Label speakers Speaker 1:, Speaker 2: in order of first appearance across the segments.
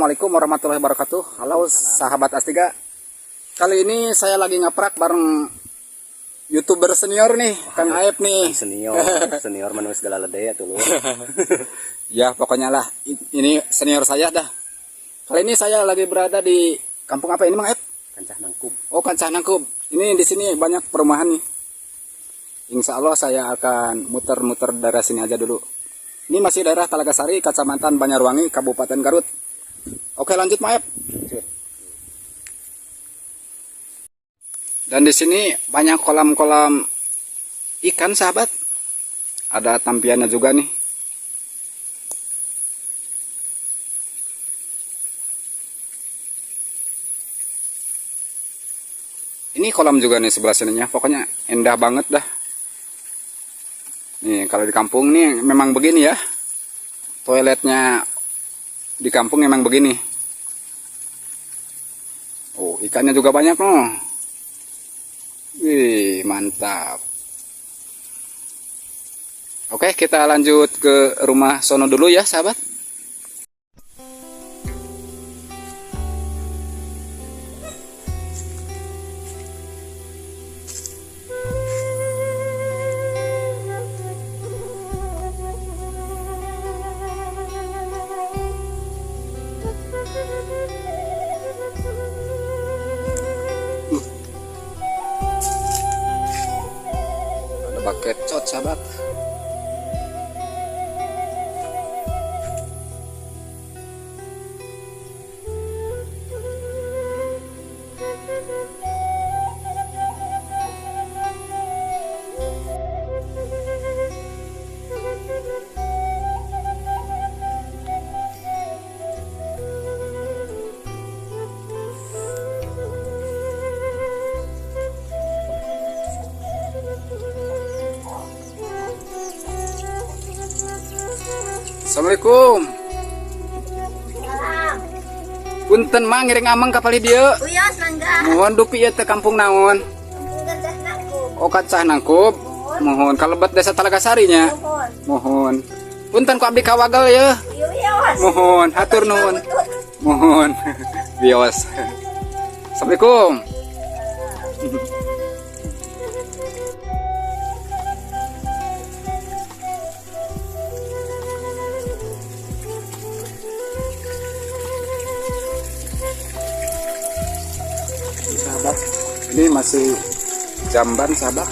Speaker 1: Assalamualaikum warahmatullahi wabarakatuh. Halo sahabat Astiga. Kali ini saya lagi ngaprak bareng YouTuber senior nih, Kang Aep nih.
Speaker 2: Senior, senior manusia segala lede ya tuh lu.
Speaker 1: Ya pokoknya lah, ini senior saya dah. Kali ini saya lagi berada di kampung apa ini, Mang Aep?
Speaker 2: Kancah Nangkub.
Speaker 1: Oh, Kancah Nangkub. Ini di sini banyak perumahan nih. Insya Allah saya akan muter-muter daerah sini aja dulu. Ini masih daerah Talagasari, Kecamatan Banjarwangi, Kabupaten Garut. Oke, lanjut, Mang Aep.
Speaker 2: Lanjut.
Speaker 1: Dan di sini banyak kolam-kolam ikan, sahabat. Ada tampiannya juga nih. Ini kolam juga nih sebelah sininya. Pokoknya indah banget dah. Nih, kalau di kampung nih memang begini ya. Toiletnya di kampung memang begini. Oh, ikannya juga banyak loh. Wih, mantap. Oke, kita lanjut ke rumah sono dulu ya, sahabat. Ada bucket cot, sahabat. Assalamualaikum.
Speaker 3: Salam.
Speaker 1: Punten Mang, ngiring ameng ka palih dieu.
Speaker 3: Uyos mangga.
Speaker 1: Mohon dupi ieu teh kampung naon?
Speaker 3: Kampung Gajah Nangkub.
Speaker 1: Oh, Kancah Nangkub. Mohon kalebet desa Talagasari nya.
Speaker 3: Mohon.
Speaker 1: Mohon. Punten ku abdi kawagel ye.
Speaker 3: Uyos.
Speaker 1: Mohon, hatur nuhun. Mohon. Bios. Assalamualaikum. Sahabat, ini masih jamban, sahabat.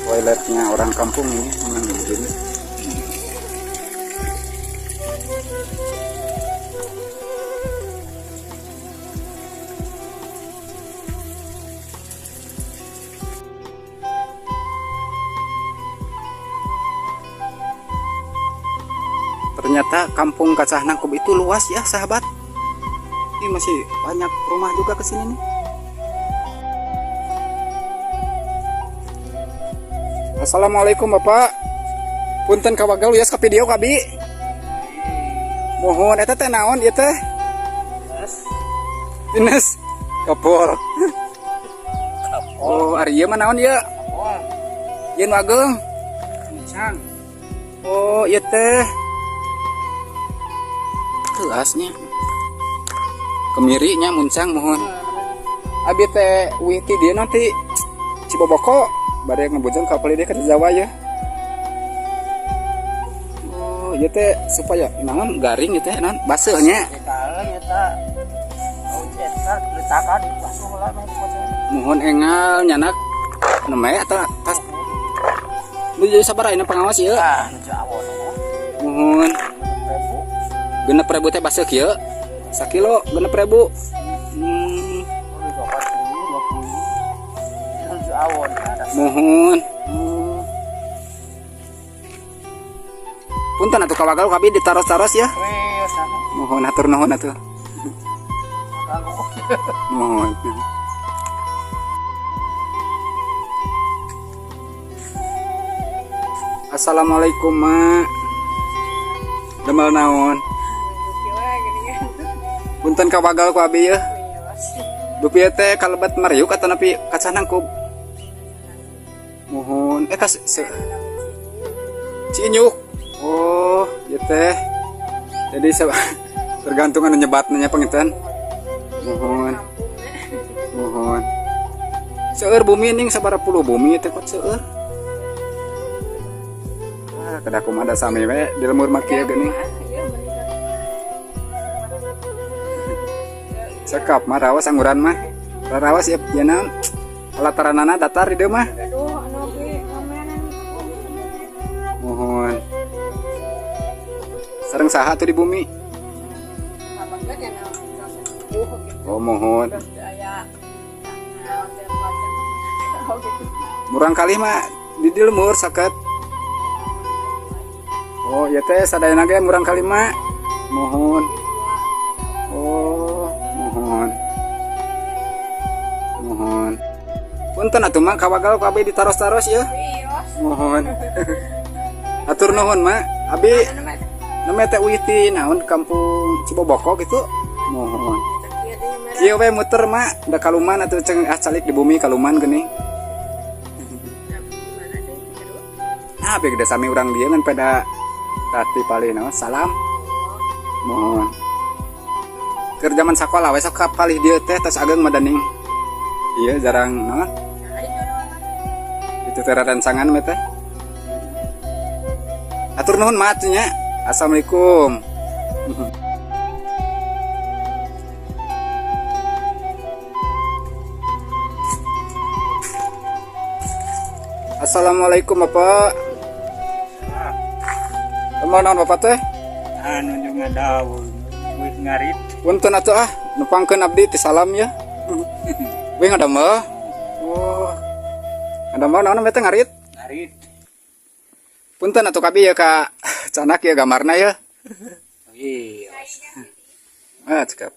Speaker 1: Toiletnya orang kampung ini memang begini. Ternyata kampung Kacah Nangkub itu luas ya, sahabat. Ini masih banyak rumah juga ke sini nih. Assalamualaikum Bapak. Punten kawagel wios ka video ka abi. Mohon eta teh naon ieu teh? Pinus. Kapur. Oh, ari ieu mah naon ieu? Ieu nu ageung.
Speaker 2: Muncang.
Speaker 1: Oh, ieu teh. Kelasnya. Kemirinya muncang mohon. Abi teh wih ti dieu nanti Ciboboko bade ngebujang ka palih dieu ka Jawa ya. Oh, ieu teh supaya naon garing ieu teh naon baseuhnya. Mohon engal nyanak neme eta tas. Lu jadi sabar ini pengawas ieu.
Speaker 2: Ah, nuju awon.
Speaker 1: Mohon 6.000 teh baseuh kieu. Sakilo 6.000. Mohon. Punten atuh kawagel ku abi ditaros-taros ya. Mohon hatur nuhun atuh. Mohon. Assalamualaikum, Mak. Damel naon? Punten kawagel ku abi yeuh. Dupi teh kalebet Mariuk atau napi Kacah Nangkub? Mohon kas se Cinyuk. Oh, ieu teh. Jadi Tergantung anu nyebatna nya panginten. Muhun. Muhun. Seueur bumi ning sabaraha puluh bumi teh kok seueur. Ah, kedah kumaha da sami we di lembur mah kieu geuning.
Speaker 3: Iya, bener.
Speaker 1: Cekap mah rawas angguran mah. Rawas ya ya naon? Palataranana datar di dieu mah.
Speaker 3: Aduh, anu ge ngamenan.
Speaker 1: Muhun. Sareng saha tuh di bumi?
Speaker 3: Abang kan ya naon sepuh gitu.
Speaker 1: Oh, muhun.
Speaker 3: Terus aya naon teh pajak. Oh gitu.
Speaker 1: Murang kali mah di di lembur saket. Oh, ieu teh sadayana ge murang kali mah. Muhun. Oh, muhun. Muhun. Punten atuh mah kawagal ku abi ditaros-taros ya.
Speaker 3: Iya.
Speaker 1: Muhun. Atur nuhun mah. Abi
Speaker 3: Anu mah
Speaker 1: namanya teh uiti naon kampung Ciboboko gitu. Muhun.
Speaker 3: kieu deui merah.
Speaker 1: Kieu we muter mah da kaluman atuh ceng ah calik di bumi kaluman geuning.
Speaker 3: Gimana sih? Aduh.
Speaker 1: Nah, abi gede sami urang dieu ngan peda tati palih naon salam. Muhun. Keur zaman sakola we sok ka palih dieu teh tos ageng mah daning. Iya jarang naon.
Speaker 3: Nah, itu
Speaker 1: Itu teh rancangan mah teh. Atur nuhun mah atuh nya. Assalamualaikum. Assalamualaikum Bapak. Mau naon Bapak teh?
Speaker 4: Anu juga daun wit ngarit.
Speaker 1: Punten atuh ah, nepangkeun abdi ti salam ya. We ngadamel. Oh. Ngadamel naon teh ngarit?
Speaker 4: Ngarit.
Speaker 1: Punten atuh kabi ya ka canak ya gambarna ya.
Speaker 4: Iya.
Speaker 1: Ah, cekap.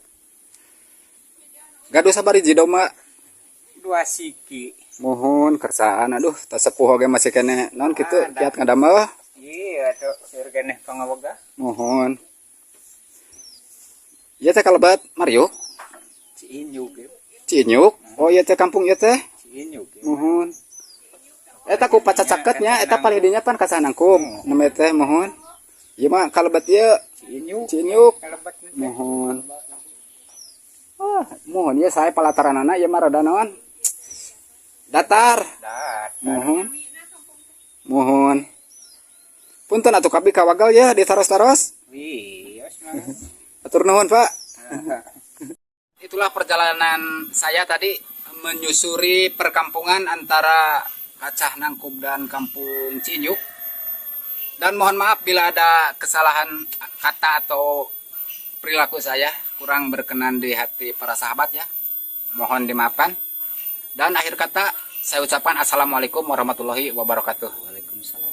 Speaker 1: Gaduh sabariji domba.
Speaker 4: Dua siki.
Speaker 1: Muhun kersaan aduh, tas sepuh oge masih kene naon kitu kiat ngadamel.
Speaker 4: Iya tuh seur keneh pangawoga.
Speaker 1: Muhun. Ieu teh kalebat Mario,
Speaker 4: Ciinyuk ya.
Speaker 1: Cinyuk. Oh iya teh kampung ieu teh.
Speaker 4: Ciinyuk ya.
Speaker 1: Muhun. Eta ku pacacaketnya, eta palih dinya pan kasanangkum. Namanya teh muhun. Ieu mah kalebat ieu
Speaker 4: Ciinyuk.
Speaker 1: Cinyuk.
Speaker 4: Kalebat teh.
Speaker 1: Muhun. Oh, muhun ieu sae palataranana ieu mah rada naon? Datar.
Speaker 4: Dat.
Speaker 1: Muhun. Muhun. Punten atuh kabi kawagal ya ditaros-taros.
Speaker 4: Wios mah.
Speaker 1: Atur nuhun, Pak. Itulah perjalanan saya tadi menyusuri perkampungan antara Kacah Nangkub dan Kampung Cinyuk. Dan mohon maaf bila ada kesalahan kata atau perilaku saya kurang berkenan di hati para sahabat ya. Mohon dimaafkan. Dan akhir kata saya ucapkan assalamualaikum warahmatullahi wabarakatuh.
Speaker 2: Waalaikumsalam.